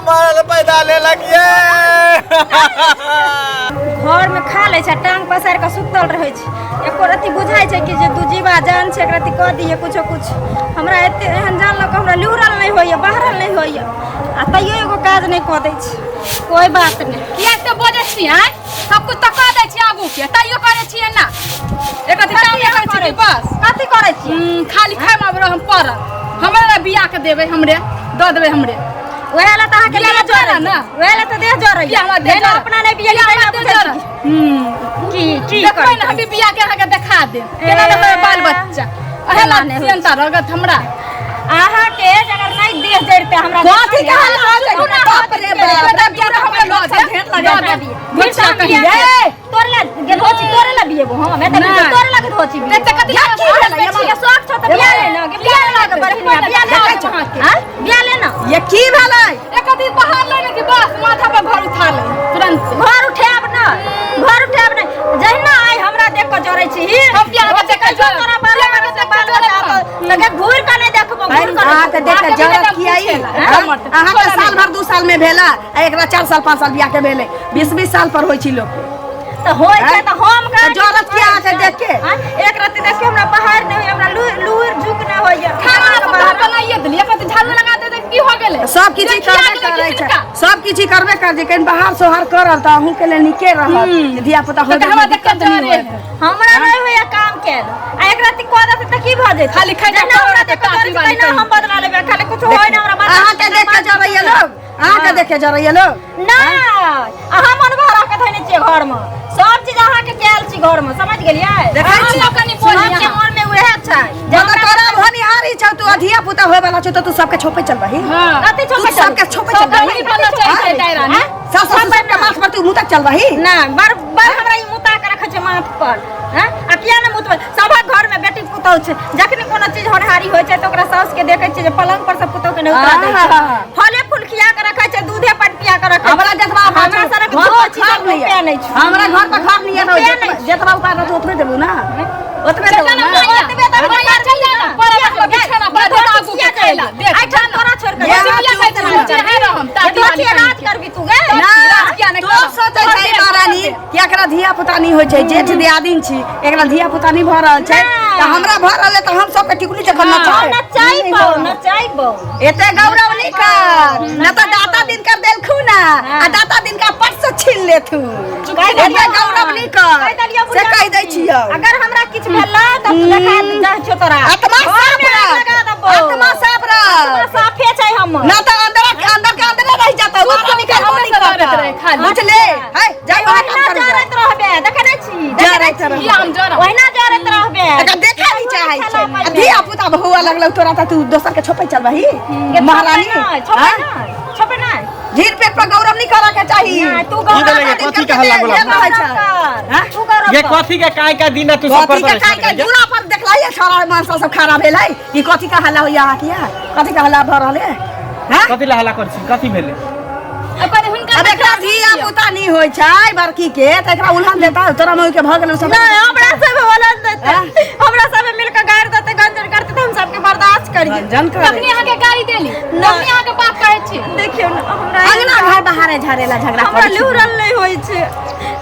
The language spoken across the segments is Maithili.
मरल पैदा लेलक ये। घरमे खा लै छै, टांग पसारि कऽ सुतल रहै छै। एको रत्ती बुझाइ छै कि जे दू जीवा जान छै, एक रत्ती कऽ दियै कुछो कुछ। हमरा एते एहन जान लऽ कऽ हमरा लुरल नहि होइए, बहरल नहि होइए, आ तैयो एगो काज नहि कऽ दै छै। कोइ बात नहि। किया एते बजै छी आँय? सब कुछ तऽ कऽ दै छी आगू के, तैयो करै छियै ना। एक अथी काम नहि करै छी बस। कथी करै छी? खाली खाय मे हम पड़ल। हमरा ने बियाह के देबै, हमरे दऽ देबै हमरे। वएह लए तऽ अहाँके बियाह देह जरत जरैए ने। वएह लए तऽ देह जरैए। बियाह हमरा देह जहिना जरत। अपना नहि बियाह बियाह तहिना हमरा देह बुझै जरत। छी की की देखबै करै ने, हम भी बियाह के अहाँके देखा देब केना देखबै बाल बच्चा। अहे एना ला नहि होइ। चिंता रगत हमरा। अहाँके जे अगर नहि देह जरितै हमरा कथी के हल्ला होइ छै? सुना, बाप रे बाप। बेटा बियाह तऽ हमरा लऽ सब ढेर लगा दे। दिए। बच्चा कहिया ये तोरे ला गेधोची, तोरे ला बियेबो हम एते नहि। तोरे ला गेधोची बियेबो। एते कथी या ला की भेलै? बेची? ये शौक छौ तऽ बिया ले ना, बिया ले ना बरहिनिया, बिया ले देखै ना। छौ अहाँके। आँय? बिया ले ना। ये की भेलै? एक दिन बाहर ले ने कि बस माथा पर घर उठा ले तुरंत। घर उठायब ना, घर उठायब नहि। जहिना आइ हमरा देख कऽ जरै छी, हम बियाह के देख कऽ जरब। तोरा बाल बियाह के बच्चा देख कऽ बाल जरब बच्चा हम। तऽ घूरि कऽ नहि देखबो, घूरि कऽ नहि अहाँके देख अहाँके के जरत बेटा किया ई? पूछेला, हाँ? हमर तऽ। अहाँके छोड़ा साल नहि। भर 2 साल में भेला आ एकरा 4 साल 5 साल बियाह के भेलै, 20 20 साल पर होइ छै लोक के। तऽ होइ छै आँय? तऽ हम तऽ जरत किया अहाँके देख के? आँय? एक रत्ती देख के हमरा बाहर नहि होइए, हमरा लूर लूर झुक नहि होइए। खाना सब तऽ हम बनाइए देलियै, एक रत्ती झाड़ू लगा दे तऽ की हो गेलै? सब किछु देखिया करबे गेलै करै कि छै, किनका? सब किछु करबे कर छै। कनि बाहर सोहर करल तऽ अहूँ के लेल नीके रहत, धिया पुता हो तऽ हमरा देख के दिक्कत नहि जरे होत। है। हमरा नहि होइए काम कयल, आ एक रत्ती कऽ देतै तऽ की भऽ जेतै? खाली खाइ जहिना हमरा देख कऽ ताती जरै छै, वाली तहिना कहीं। हम बदला लेबै। खाली कुछ होइ ने हमरा बदला। अहाँके देख के जरैया लोग, अहाँके देख के जरैया लोग। नहि, अहाँ मन भरा के धैने छियै घरमे, सब चीज अहाँके कयल छी घरमे, समझ गेलियै? देखै अहाँ छी सब कनि बोली सबके अहाँ। मन मे उएह छै जे जब हमरा तोरा होनिहारी छौ, तू धिया पुता होय वाला छौ, तऽ तू सबके छोपै चलबही। हाँ। कथी तू छोपै? सबके छोपै सब चलबही। कनि बनल छै दायरा ने। सास ससुर सबके माथ पर तू मुँह तक चलबही? ना, बड़ बड़ हमरा ई मुता के रखै छै माथ पर। हैं? आ किया ने मुतबै? सभक घर मे बेटी पुतहु छै, जखन कोनो चीज होनहारी होइ छै तऽ ओकरा साउस के देखै छियै जे पलंग पर से पुतहु के नहि उतरा दै छै। आहा। फले फूल खिया के रखै छै, दूधे पानि पिया के रखै छै। हमरा जतबा उपाय हमरा छौ, सनक घर दो पर चीज खर नहि रुपया नहि छौ। हमरा घर पर खर नहीं है, रुपया नहि छौ। जतबा उपाय रहतौ ओतबे देबू ना, ओतबे चल देबू ना ना। मैया, ओतबे तऽ मैया चल जा ना, पर रखलो बिछाना पर धोती आगू के किया कैला देख। एहिठाम तोरा छोड़ि कऽ ये जाइ बिया छी। खाइ छी, चढ़ाइ रहम, ताती धोती वाली राज कहीं। करबी तू गे? ना, राज किया नहि तू करब? सोचै छै महारानी कि एकरा धिया पुता नहि होइ छै, जेठ दियादिन छी, एकरा धिया पुता नहि भऽ रहल छै तऽ हमरा भऽ रहल है, तऽ हम सबके टिकुली जखन नचाए नचाइबौ, नचाइबौ। एते गौरव नहि कर न तऽ दाता दिनकर देलखुन ना आ दाता दिनकर पट से छीन लेथुन। कहि एते देलियौ। गौरव नहि कर कहि देलियौ से बुढ़िया कहि दै की। छियौ। अगर हमरा किछु भेल तऽ तू देखा जाइ छौ तोरा। आत्मा घर साफ मे आगि रख, लगा देबौ। आत्मा साफ आत्मा रख साफे छै हमर। ना तऽ अंदर के अंदर के अंदर रह जाता, बाहर निकलबो हमरे नहीं से लड़ैत करता। रहे खाली। बुझले है, जाय वहाँ काम ओहिना करू। जरैत रहबे, देखै नहि छी, देखै नहि जरैत छी। रहबे। किया हम जरब? ओहिना जरैत रहबे। एकरा देखै नहीं चाहै छै। खेला आ पहिले। धिया पुता हुआ लगलौ तोरा तऽ तू दोसर के छोपै चलबही महारानी? छोपै नहि, छोपै हाँ? नहि, छोपै नहि। झीर पेट पर गौरव नहीं करे के चाही। नहि, तू की गौरव भेलै कर, गे? कथी के हल्ला गुल्ला? भेल रहै छै। कर, हाँ? तू गौरव ये कर। कथी के काय काय दिन तू सब कथी के करत काय के रहै? दूरा पर देखला छोरा मनसा सब खड़ा भेल है। ई कथी के हल्ला होइया अहाँ किया? कथी के हल्ला भऽ रहल है? हाँ? कथी ला हल्ला करै छी? कथी भेलै? अब कनि हुनका अब एकरा धिया पुता नहीं होइ छै बड़की के तऽ एकरा उल्हन देता, तोरा मम्मी के भऽ गेलौ सब। नहि, हमरा सब बोलल देतै, हमरा सब मिल के गारि देतै, गंजन करतै तऽ हम सबके बर्दाश्त करियै। गंजन करे। तखनी अहाँके गाली देली, तखनी अहाँके बात कहै छी। देखियौ ने हमरा अंगना घर बहारे झाड़ेला झगड़ा हमरा करै छै। लूरल नहि होइ छै।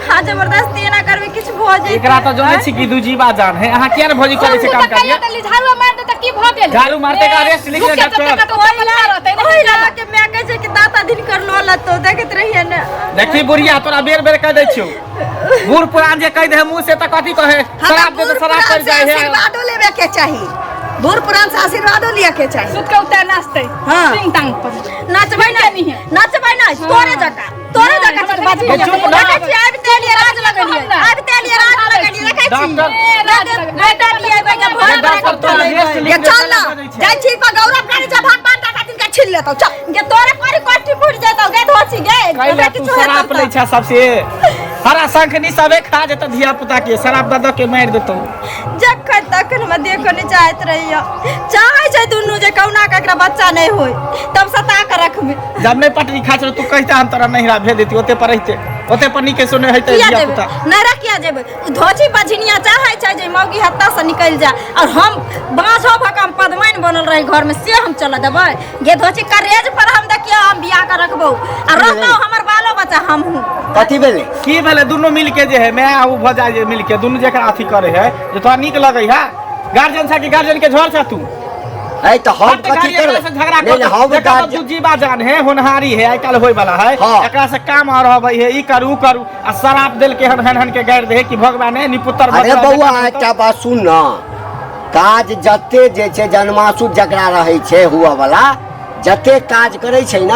हाँ, जबरदस्ती एना करबै किछु भऽ जेतै। एकरा तऽ जानै छी कि दू जीवा जान है। अहाँ किया ने भौजी करै छै सब काम तऽ कहिया करिए? देली, झाड़ू मारि दे तऽ की भऽ गेलै? झाड़ू मारतै का रेस्ट लिख दे रुक जा, जब डॉक्टर। तक कतौ पता रहतै ओहि ने। लऽ के माय कहै छै कि दाता दिनकर लऽ लेतौ, देखैत रहियै ने। देखी बुढ़िया, तोरा बेर बेर कह दै छियौ, बूढ़ पुरान जे कह दे है मुंह से तऽ कथी कहे? हमरा शराब दे बूढ़ तऽ शराब पुरान पड़ से जाइ है। आशीर्वादो लेबे के चाही, बूढ़ पुरान से आशीर्वादो लिअ के चाही। सुत के उतर नाचतै हाँ। टिंग टांग पर। नचबै नहि, नचबै नहि, तोरे जकाँ, तोरे नहि, जकाँ हमरा छै बाजू। ए, चुप ना। देखै छी, आबिते एलियै राज लगलियै, आबिते एलियै राज लगलियै, देखै छी। डॉक्टर- ए, राज लग- बेटा बियाबै के भर ये डॉक्टर तोरा रेस्ट लिख ये दे चल ना, बजै छै। जाइ छी पर गौरव करै छै, भगवान दाता तिनका छीन लेतौ, चल। गे तोरे करी कट्टी फूटि जेतौ गे धोची गे। कैला तोरा तू किछु हेतौ शराब तऽ। लै छै सबसे हरा शंखनी, सबे खा जेतौ, धिया पुता के शराब दऽ दऽ के मारि देतौ। जखन तखन हमरा देखऽ नहि चाहैत रहैया, चाहै छै दुनू जे कहुना कऽ एकरा बच्चा नहि होय, तब सता कऽ रखबै। जब नहीं पटरी खा छलो तू कहता, हम तोरा नहिरा भेज देती, ओते पर रहिते, ओते पर नीके सुने हेतै किया धिया जेबै पुता। नहिरा? किया जेबै? ओ धोची बझिनिया चाहै छै जे मौगी हत्ता से निकलि जाय और हम बाँझो भऽ कऽ हम पदमाइन बनल रही घरमे, से हम चलऽ देबै? गे धोची, करेज पर हम देखियौ हम बियाह कऽ रखबौ आ रहतौ हमर बालो बच्चा हमहूँ। कथी भेलै? की भेलै? दुनू मिलके जे है मैं आ उ भऽ जाइ जे मिलके दुनू जेकरा अथी करे है जे तोरा नीक लगै है। गार्जियन सा कि गार्जियन के झोर छा तू? है तऽ हम हट कथी गाड़ी एकरा करबै? से झगड़ा नहीं नहीं कर हम जेकर गार्जियन दू जीवा जान है होनहारी है आइ काल्हि होय वाला है। हाँ। एकरा से काम और होबै है ई करू ऊ करू आ शराब देल के हन हन हन के गारि दे कि भगवान है निपुत्र अरे बौआ एकटा बात सुन न, काज जते जे छै जन्मासु जकरा रहै छै हुआ वाला जते काज करै छै न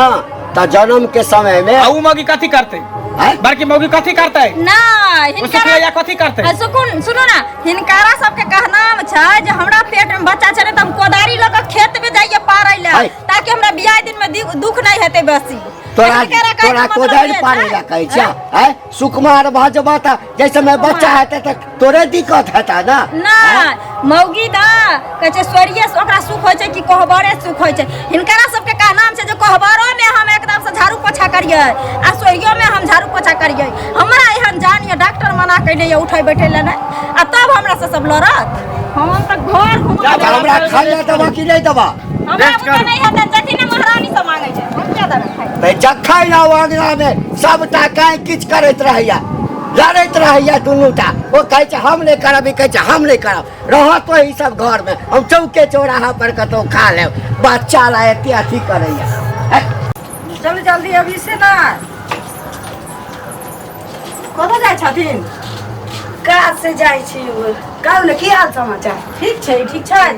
तऽ जन्म के समय में आ ऊ मौगी कथी करतै? आँय? बड़की मौगी कथी करतै? नहि ओ हिनकरा सुखलैया कथी करतै? आ, सुकुन सुनू ना, हिनकारा सबके कहनाम छै जे हमरा पेट में बच्चा छै ने तऽ हम कोदारी लऽ कऽ खेत में जाइए पारै लए है। ताकि हमरा बियाह दिन में दुख नहि हेतै बेसी। तोरा हिनकारा कहैके तोरा मतलब कोदारि ये पारै छै। ला कहै छै? आँय? सुकुमार भऽ जेबह तऽ जाहि समय बच्चा हेतै तऽ तोरे दिक्कत हेतै ना। नहि मौगी ना कहै छै स्वर्गीय से ओकरा सुख होइ छै कि कोहबरे सुख होइ छै। हिनकरा सबके कहनाम छै जे कोहबरो में हम एकदम से झाड़ू पोछा करियै आ स्वर्गियो में हम झाड़ू पोछा करियै। हमरा एहन जान यऽ डॉक्टर मना कयने यऽ उठै बैठै लए नहि आ तब हमरा से सब लड़त। हम तऽ घर घुमा तऽ हमरा खाइ लए देबह कि नहि देबह? हमरा रेस्ट बुते करू। नहि हेतै, जखन महारानी सब मांगै छै हम किया देबै खाइ? तऽ जखन आउ अङ्गनामे सबटा काँय किछु करैत रहैया, लड़ैत रहैया दुनूटा। ओ कहै छै हम नहि करब, ई कहै छै हम नहि करब। रहत ओही सब घरमे, हम चौके चौराहा पर कतहु खा लेब। बच्चा ला एते अथी करैया। चलू जल्दी अभी से ना कतऽ जाइ छथिन? काज से जाइ छी। कहू ने की हाल समाचार? ठीक छै, ठीक छै।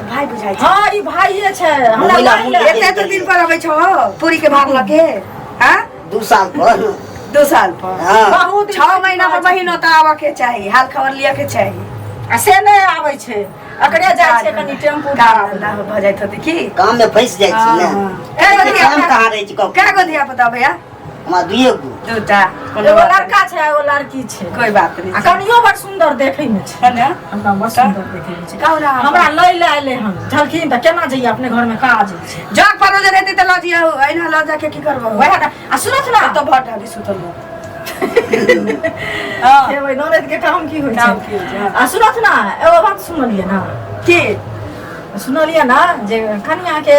भाई बुझाइ छै? हँ ई भाइये छै हमरा। महिला लड़ै लए। एते एते दिन पर अबै छौ पूरी के भार लके? हाँ 2 साल पर। 2 साल पर? हाँ। बहुत दिन 6 महीना पर बहिन ओतऽ आबऽ के चाही, हाल खबर लिअ के चाही। आ से नहि आबै छै, एकरे जाइ छै कनि टेम्पू काम धंधा भऽ जाइत होतै की? काम में फंसि जाइ छी ने। कै गो धिया काम कहाँ रहै छै? कब कै गो धिया पुता भैया? हमरा दुइए गो। दूटा। एगो लड़का छै एगो लड़की छै। कोई बात नहीं। आ कनियो बड़ सुंदर देखै मे छै। है ना? हमरा बड़ सुंदर देखै मे छै। कहू ना। हमरा लै लए एलै हन झलखिन तऽ केना जइयै, अपने घर मे काज छै। जग पर जे रहतै तऽ लऽ जियौ, एहिना लऽ जाके की करबो? वएह ने। आ सुनत ना तो भट ढाली सुतल रह। हाँ। खेबै ननद के काम की होइ काम छै? की होइ छै, हाँ। आ सुनत ना एगो बात सुनलियै ना? की? सुनलियै ना जे कनिया के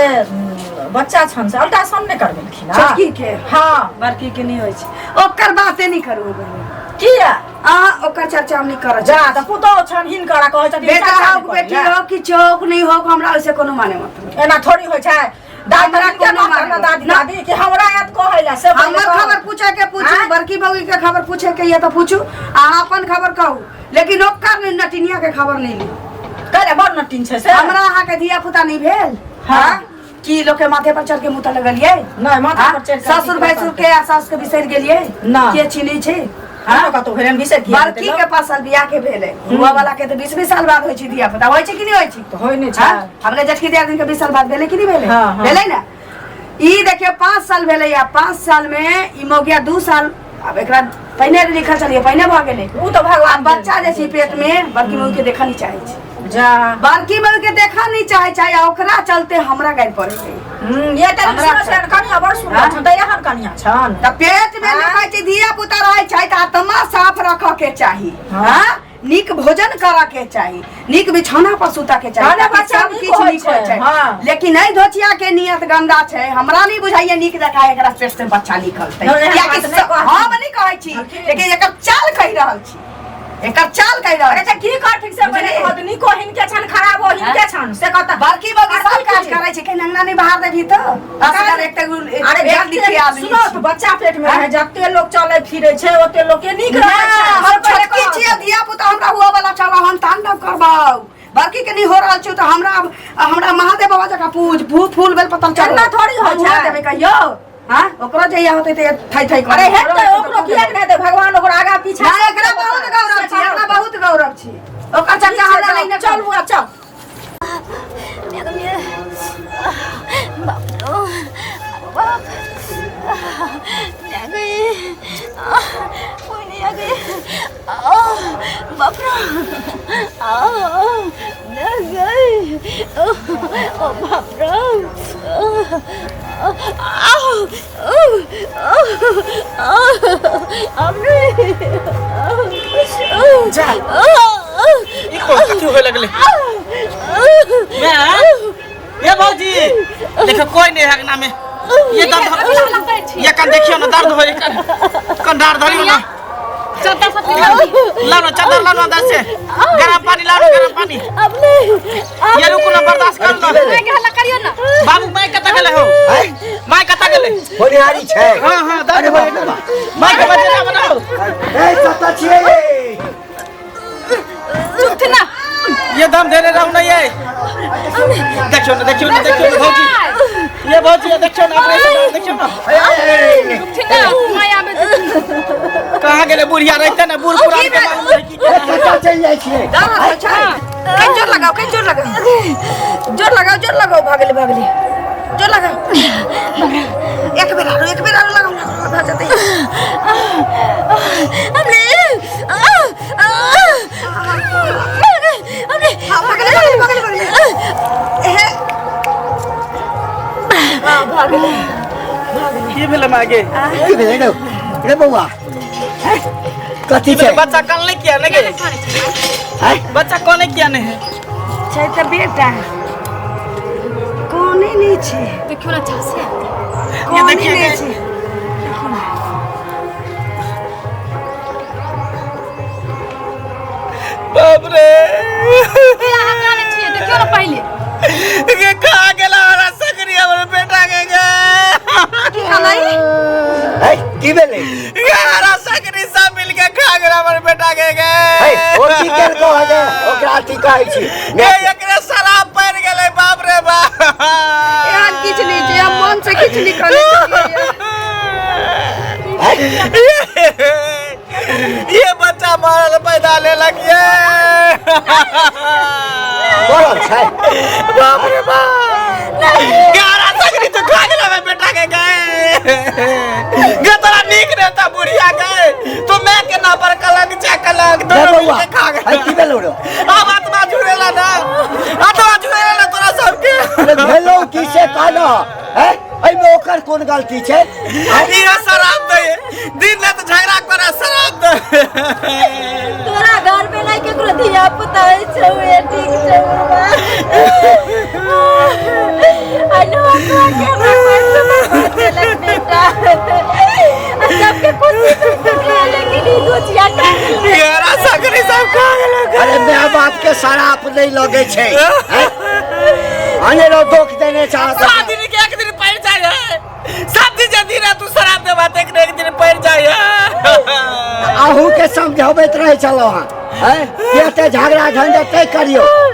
बच्चा छन से अल्ट्रासाउंड नहि करबेलखिन? छोटकी के? हाँ। बड़की के नहि होइ छै। ओकर बाते नहि करू बहिन। किया? अहाँ ओकर चर्चा हम नहि करऽ जा चाहै तऽ छी। पुतोह छन हिनकर आ कहै छथिन बेटा चर्चा हो नहि बेटी करैया। हो किछु हो नहि हो, हमरा ओहिसे कोनो माने मतलब एना थोड़ी होइ छै दादी। हमरा हिनके कोनो कहतन माने ने दादी ना। दादी कि हमरा आयत कहै लए से पहिले हमर कहू। खबर पूछे के पूछू, आँय? बड़की बौगी के खबर पूछे के ये तऽ पूछू, अहाँ अपन खबर कहू, लेकिन ओकर नहि, नटिनिया के खबर नहि ली। कहले बड़ नटिन छै से। हमरा अहाँ के धिया पुता नहि भेल? हाँ। हाँ? की लोग के माथे पर चढ़ के मुँह लगलियै? नहि माथा हाँ? पर चढ़ि कऽ ससुर की भैंसुर के आ सास के बिसरि गेलियै? ना। के चिन्है छै? हाँ कतौ भेलनि बिसरि किया बड़की के पाँच साल बियाह के भेलै, हुआ वाला के तऽ 20-20 साल बाद होइ छै धिया पुता। होइ छै कि नहि होइ छै? तऽ होइ नहि छै। हाँ? हमरा जेठकी दियादिन के 20 साल बाद भेलै कि नहि भेलै? हाँ, हाँ। भेलै ने। ई देखियौ 5 साल भेलै आ 5 साल में ई मौगिया 2 साल आब एकरा पहिने लिखल चलिए पहिने भऽ गेलै। उ तऽ भगवान आ बच्चा जे छै पेट में बड़की मौगी के देखऽ नहीं चाहै छै। जा बड़की मौगी के देखऽ नहीं चाहै छै आ ओकरा चलते हमरा गारि पड़ै छै। ये तऽ हमरा सुनै छनि कनिया बड़ सुन्दर हाँ? छनि तऽ एहन कनिया छनि। तऽ पेट में लिखै छै धिया पुता रहै छै तऽ आत्मा साफ रखऽ के चाही। हाँ। हाँ? नीक भोजन करऽ के चाही, नीक बिछौना पर सुतऽ के चाही, खाना ताकि बच्चा सब नीक किछु होइ नीक होइ छै, छै। हाँ। लेकिन एहि धोचिया के नियत गंदा छै, हमरा नहि बुझाइए नीक जकाँ एकरा पेट से बच्चा निकलतै। नहि, एहन कियाकि बात नहि कहथिन। हम नहि कहै छी, लेकिन एकर चाल कहि रहल छी, एकर चाल कहि रहल अरे छी। तऽ की करथिन से पहिले बुझलियै? कहत नीको हिनके छनि खराबो हिनके छनि से कहत। बड़की बड़की सब करथिन काज की? करै छै, कहीं अंगना नहि बाहर देबही तऽ असगर एक तऽ अरे एक लिखे जते आदमी सुनो छी। तऽ बच्चा पेट में हाँ? रहै जते लोग चलै फिरै छै ओते लोग के नीक रहै छै। हम से पहिले छोटकी कहत। छियै, धिया पुता हमरा हुआ वाला छौ, हम तांडव करबौ। बड़की के नहीं हो रहल छौ तऽ हमरा हमरा महादेव बाबा जकाँ पूज भू फूल बेल पतल चढ़ो। एना थोड़ी होइ हम हुआ छै। देबै कहियो? हाँ ओकरो जहिया होतै तऽ थै थै अरे हेतै ओकरो किएक नहि हेतै, भगवान ओकरा आगा पीछा नहि, एकरा बहुत गौरव छी, एकरा बहुत गौरव छी। ओकर चर्चा हमरा नहि ने। चल बुआ चल। बाप बाप गई, कोई नहीं आ गई। बाप रे गई, ओ बाप रे। जा ई कोन कथी होए लगलै? माय ये भौजी देखो, कोई नहीं है अंगना में। ये दर्द ये कन देखियो ना दर्द होय कन कन दर्द धरियो ना। चद्दर सब निकाल दी। लाओ ना चद्दर लाओ ना अंदर से, गरम पानी लाओ ना, गरम पानी। अब नहीं। ये रुको ना, बर्दाश्त कर ना। मैं के हल्ला करियो ना। बाबू my कता गेले हो? My कता गेले? होनिहारी छै। हां हां दर्द अरे होय। बाप रे बाप। My के बजेना बनाओ। ए कतऽ छियै? चुप थे ना। ये दम देने रहू ना। ये देखियो ना, देखियो ना, देखियो ना भौजी, ये भौजी, ये देखियो ना, अपने से देखियो ना। चुप थे ना, मैं आबे। कहाँ गेले बुढ़िया? रहते ना बूढ़ पुरान के मालूम है कि ए कतऽ चलि जाइ छियै? दर्द छै, कनि जोर लगाओ, कनि जोर लगाओ, जोर लगाओ, जोर लगाओ। भगले भगले, जोर लगाओ। एक बेर आरो, एक बेर आरो लगाओ, लगाओ, भऽ जेतै। हाँ, भगले भगले भगले भगले। एहे, हाँ, भगले। की भेलै मागे? की भेलै रे? रे बौआ, हैं? कथी छै? बच्चा कनले किया ने गे? हैं? बच्चा कोने किया ने है? छै तऽ बेटा कोने नहि छै। देखियो ना चासे। कोने देखिए नहि गे। छै। बाप रे, अहाँ काने छियै? देखियो ना पहिले। ये कहाँ गेला हमारा सकरी, हमर बेटा के गे? की कहलै? हैं? की भेलै? ये हमारा सकरी सब मिल के खा गेला हमर बेटा के गे। है ओ की केलको हगे? ओकरा अथी कहै छी। ये एकरे शराब पड़ गेलै। बाप रे बाप। एहन किछु नहि छै, हम मन से किछु नहि कहने छलियै। ये बच्चा मारल पैदा लेलक ये। मरल छै? बाप रे बाप, गारा सकरी तो खा गेला हमर बेटा के गए गे। तोरा नीक रहता बुढ़िया गए तो मैं के ना पर कलंक छै, कलंक। रे दोनों बौआ, मिलके खा है गेला। की भेलौ रे? आब आत्मा जुड़ेला ना, आत्मा जुड़ेला ना तोरा सबके। अरे भेलौ की से कहना है, एहिमे ओकर कोन गलती छै? इहे शराब दे, दिन रात झगड़ा करे, शराब दे। तोरा घर में नहीं केकरो धिया पुता होइ छौ? ए ठीक छौ बुढ़बा। I know तोरा के हमरा पैसा बर्बाद केलक बेटा, आ सबके खुशी में, लेकिन ई दोचिया खा गेलै। गारा सकरी सब खा गेलक। अरे माय बाप के शराब नहि लगै छै, हैं? अनेरो दोख देने चाहत। 7 दिन के एक दिन पड़ जाए है, 7 दिन जे दिन है तू शराब देबा त एक ने एक दिन पड़ जाए है। अहूँ के समझाबैत रहै छलहुँ हँ, हैं? कि एते झगड़ा झंझट नहि करियौ।